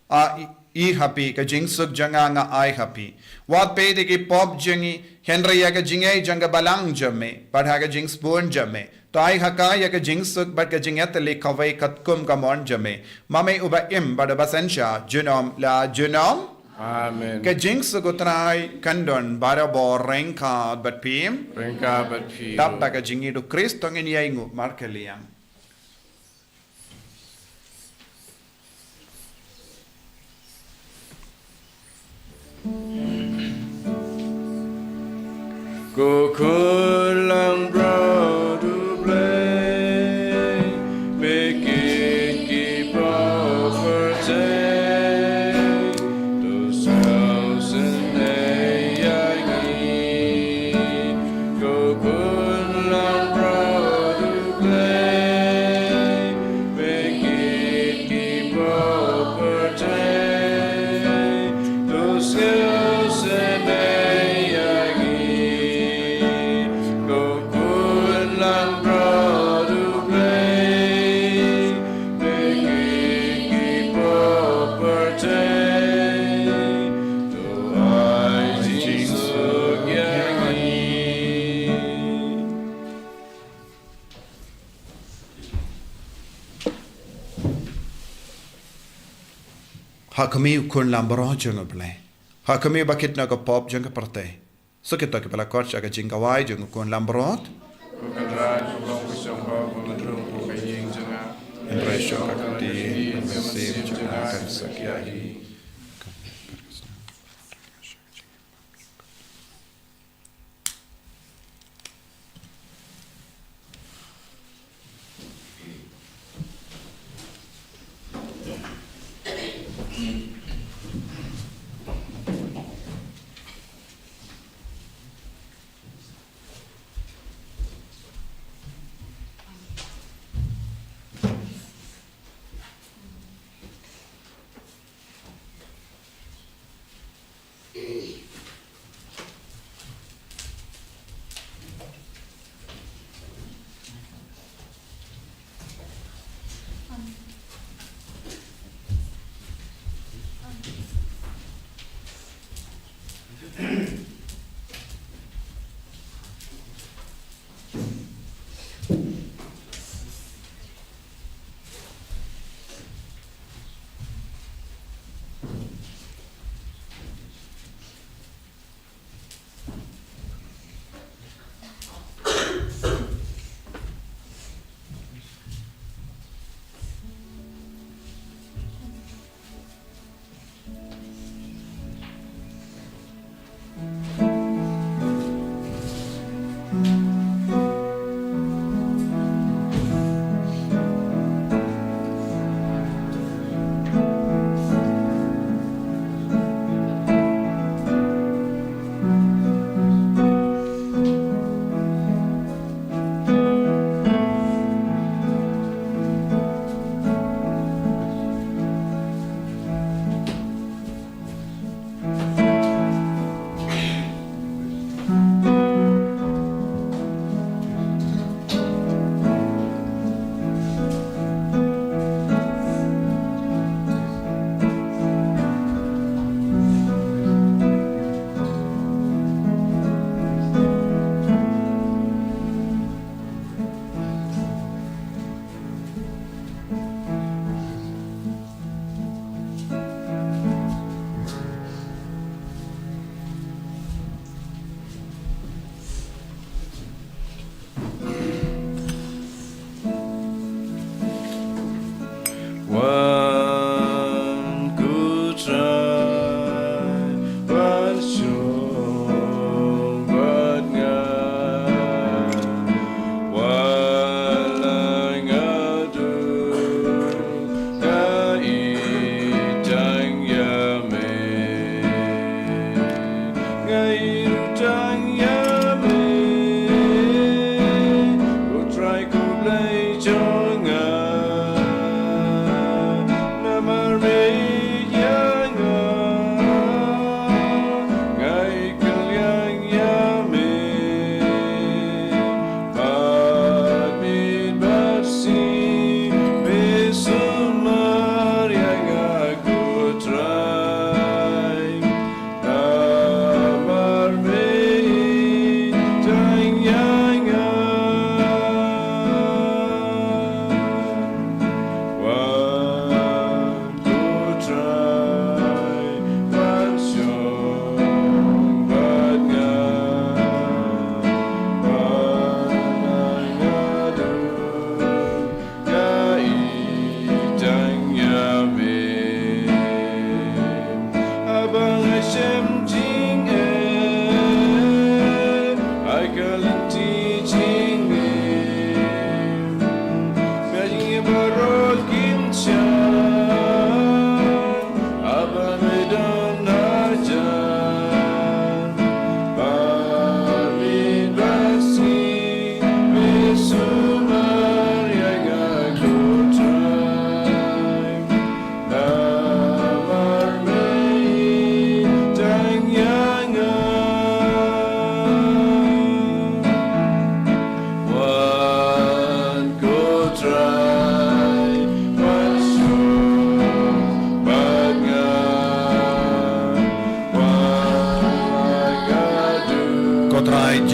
ai ha phi, ka jingsuk jong nga nga ai ha phi. Wat peit ïa ki pop jong ngi, hynrei ïa ka jingngeit jong ka balang jong me, bad ha ka jingsbun jong me, to ai ha ka ïa ka jingsuk bad ka jingïatylli kawei katkum ka mon jong me, ma me uba im bad uba synshar junom la junom. Amen. Ka jingsuk U Trai kan don barabor ryngkat bad phi. Ryngkat bad phi. Dap da ka jingïeit U Khrist to ngin ïainguh markylliang. Ko Khun langbrot U Blei, me kit ki pop pyrthei, to sngewsynei ïa ngi. Ko Khun langbrot U Blei, me kit ki pop pyrthei, to sngewsynei ïa ngi. Ko Khun langbrot U Blei, me kit ki pop pyrthei, to ai jingsuk ïa ngi. Ha khmih, ko Khun langbrot jong U Blei. Ha khmih, ba kit na ka pop jong ka pyrthei. Sa kito kiba la khot sha ka jingkhawai jong U Khun langbrot. Ko Kynrad, to long ka shong hok, ba ym rung ko ka ïing jong nga, hynrei shuh ka kti, ka mynsiem jong nga kan sa ïaid.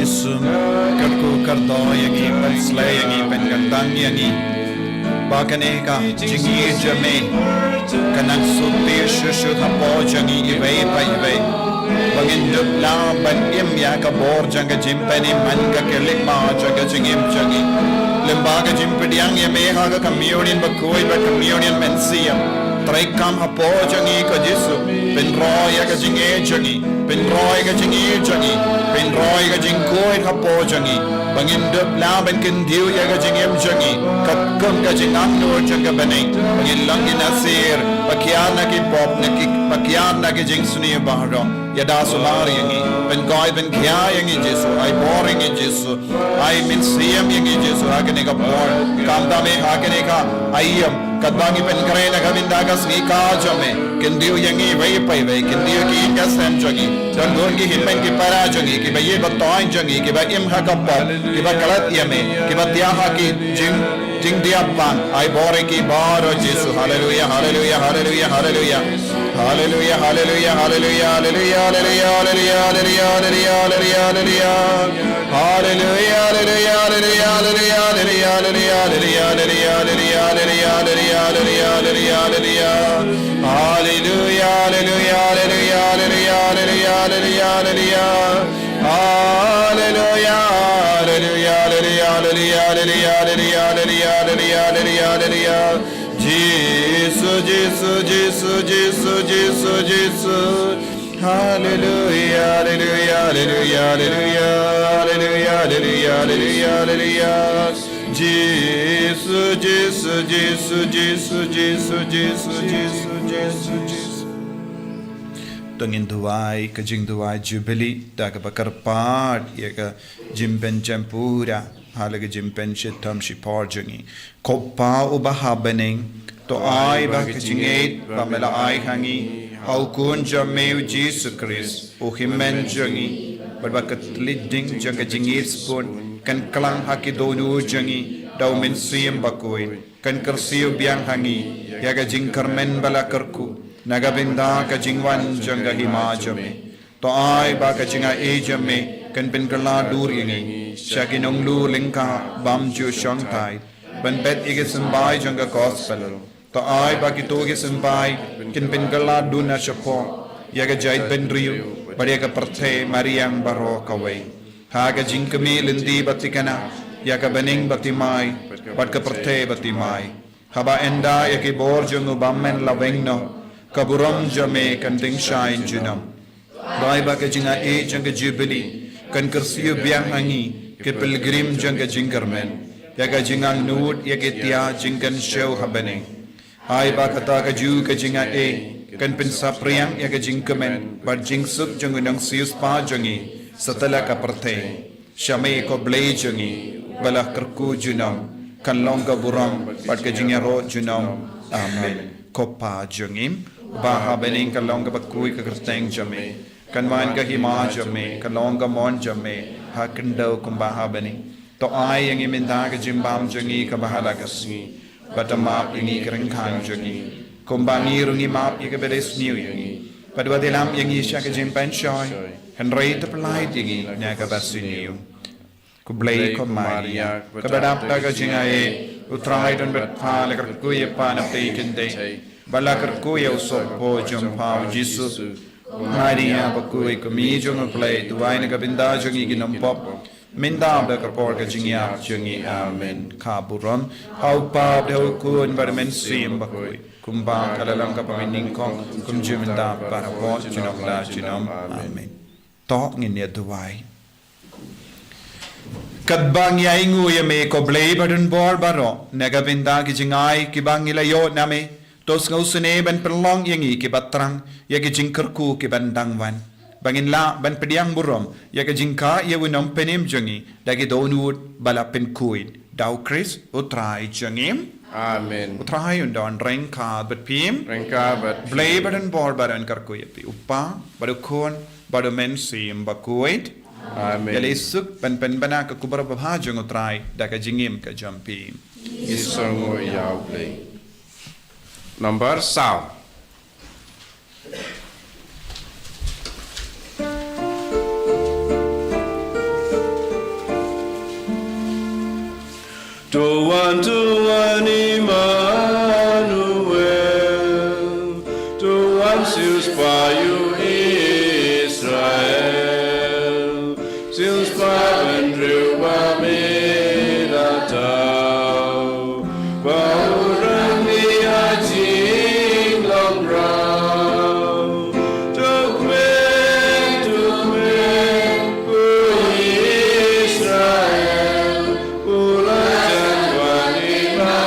Sum, kyrkhu kyrdoh ïa ngi, pynsleh ïa ngi, pynkyntang ïa ngi. Ba kane ka jingïeit jong me kan nang sumar shuh shuh hapoh jong ngi iwei pa iwei. Ba ngin dup lah ban im ïa ka bor jong ka jingpynim man ka khyllipmat jong ka jingim jong ngi. Lyngba ka jingpdiang ïa me ha ka communion bakhuid bad communion mynsiem. Treikam hapoh jong ngi ko Jisu. Pynroi ïa ka jingïeit jong ngi. Pynroi ka jingïeit jong ngi, pynroi ka jingkhuid hapoh jong ngi. Ba ngin dup lah ban kyntiew ïa ka jingim jong ngi katkum ka jingangnud jong ka bneng. Ba ngin long ki nasir, ba kiar na ki pop, na ki, ba kiar na ki jingsniew baroh. Ïada sumar ïa ngi, pynkoit pynkhia ïa ngi Jisu, ai bor ïa ngi Jisu, ai mynsiem ïa ngi Jisu ha kane ka por. Khamtam eh ha kane ka aïom. Katba ngi pynkhreh na ka bynta ka sngi ka jong me, kyntiew ïa ngi iwei pa iwei, kyntiew ïa ki ïing ki sem jong ngi, don bun ki hynmen ki para jong ngi, kiba ïeit ba toiñ jong ngi, kiba im ha ka pop, kiba klet ïa me, kiba thiah ha ki jing, jingdiap bang, ai bor ïa ki baroh Jisu. Haleluia, haleluia, haleluia, haleluia. Haleluia, haleluia, haleluia, haleluia, haleluia, haleluia, haleluia, haleluia, haleluia. Haleluia, haleluia, haleluia, haleluia, haleluia, haleluia, haleluia, haleluia, haleluia, haleluia. Haleluia, haleluia, haleluia, haleluia, haleluia, haleluia. Haleluia, haleluia, haleluia, haleluia, haleluia, haleluia, haleluia, haleluia, haleluia. Jisu, Jisu, Jisu, Jisu, Jisu, Jisu. Haleluia, haleluia, haleluia, haleluia, haleluia, haleluia, haleluia, haleluia. Jisu, Jisu, Jisu, Jisu, Jisu, Jisu, Jisu, Jisu, Jisu. To ngin duwai ka jingduwai Jubili da kaba kyrpad ïa ka jingpynjem pura ha la ka jingpynshitom shipor jong ngi. Ko Pa uba ha bneng, to ai ba ka jingïeit ba me la ai ha ngi ha u Khun jong me u Jisu Khrist, u Hynmen jong ngi, bad ba ka tliding jong ka jingïeit sbun kan klang ha ki dohnud jong ngi da u Mynsiem Bakhuid, kan kyrsiew biang ha ngi ïa ka jingkyrmen ba la kyrkhu na ka bynta ka jingwan jong ka hima jong me. To ai ba ka jingaiei jong me kan pynkylla dur ïa ngi sha ki nonglum lyngkha bymjukshongthait ban bet ïa ki symbai jong ka gospel. To ai ba kito ki symbai kin pynkylla dur na shapoh ïa ka jaitbynriew bad ïa ka pyrthei mariang baroh kawei. Ha ka jingkmie lynti ba thikna ïa ka bneng ba thymmai bad ka pyrthei ba thymmai. Haba ynda ïa ki bor jong u bymman la weng noh, ka burom jong me kan dang shai junom. Ai ba ka jingaiei jong ka Jubili kan kyrsiew biang ha ngi ki pilgrim jong ka jingkyrmen ïa ka jingangnud ïa ki tiar jingkynshew ha bneng. Ai ba kata kajuh ka jingaiei kan pynsaphriang ïa ka jingkmen bad jingsuk jong u nongsiewspah jong ngi satlak ka pyrthei. Sha me ko Blei jong ngi ba la kyrkhu junom, kan long ka burom bad ka jingïaroh junom. Amen. Ko Pa jong ngi ba ha bneng, kan long kaba khuid ka kyrteng jong me, kan wan ka hima jong me, kan long ka mon jong me ha khyndew kumba ha bneng. To ai ïa ngi mynta ka jingbam jong ngi kaba ha la ka sngi. Bad to map ïa ngi ki ryngkang jong ngi, kumba ngi ruh ngi map ïa kiba dei sniew ïa ngi. Bad wat ïalam ïa ngi sha ka jingpynshoi, hynrei to pyllait ïa ngi na kaba sniew. Ko Blei ko Maria, kaba dap da ka jingaiei, U Trai don bad pha, la kyrkhu ïa pha na pdeng kynthei, bad la kyrkhu ïa u sohpop jong pha u Jisu. Maria bakhuid, ko Kmie jong U Blei, duwai na ka bynta jong ngi ki nongpop, mynta bad ha ka por ka jingïap jong ngi. Amen. Ka burom ha U Kpa bad ha U Khun bad ha U Mynsiem Bakhuid, kumba ka la long kaba mynnyngkong, kumjuh mynta bad hapoh junom la junom. Amen. To ngin ïa duwai. Katba ngi ainguh ïa me ko Blei ba don bor baroh, na ka bynta ki jingai kiba ngi la ïoh na me, to sngewsynei ban pynlong ïa ngi kiba thrang ïa ki jingkyrkhu kiban dang wan, ba ngin lah ban pdiang burom ïa ka jingkha ïa u Nongpynim jong ngi da ki dohnud ba la pynkhuid, da U Khrist U Trai jong ngi. Amen. U Trai un don ryngkat bad phi. Ryngkat bad phi. Blei ba don bor baroh un kyrkhu ïa phi, U Kpa bad U Khun bad U Mynsiem Bakhuid. Amen. Ïa leit suk ban pynbna ka khubor babha jong U Trai da ka jingim ka jong phi. Ngi sngewnguh ïa U Blei. Number saw. To wan, to wan Immanuel, to wan siew spah ïa u Israel, siew spah bynriew ba me la thaw, ba u rang ïa ka jinglong raw. To kmen, to kmen, ko Israel, u la jan wan Immanuel.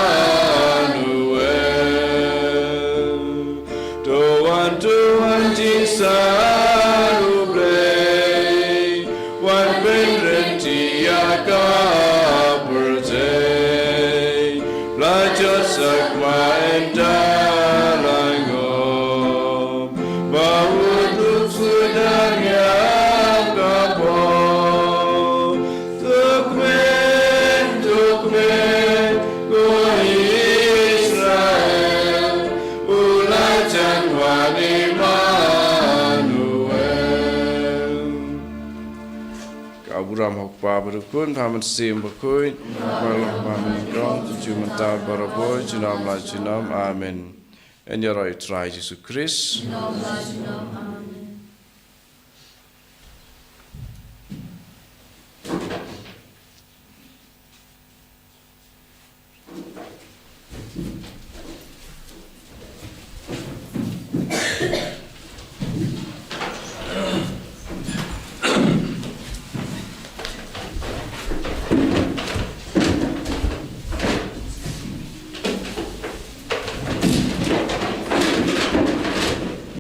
To wan, to wan jingsan U Blei, wan pynryntih ïa ka pyrthei. La jot sak ma ynda la ngop, ba u duk sdang ïa ka pop. To kmen, to kmen, ko Israel, u la jan wan Immanuel. Ka burom ha u Kpa bad u Khun bad u Mynsiem Bakhuid, ba la mynta, mynta, mynta, mynta, mynta, mynta, mynta, mynta, mynta, mynta. Amen. Yn ïaroh ïa u Trai Jisu Khrist.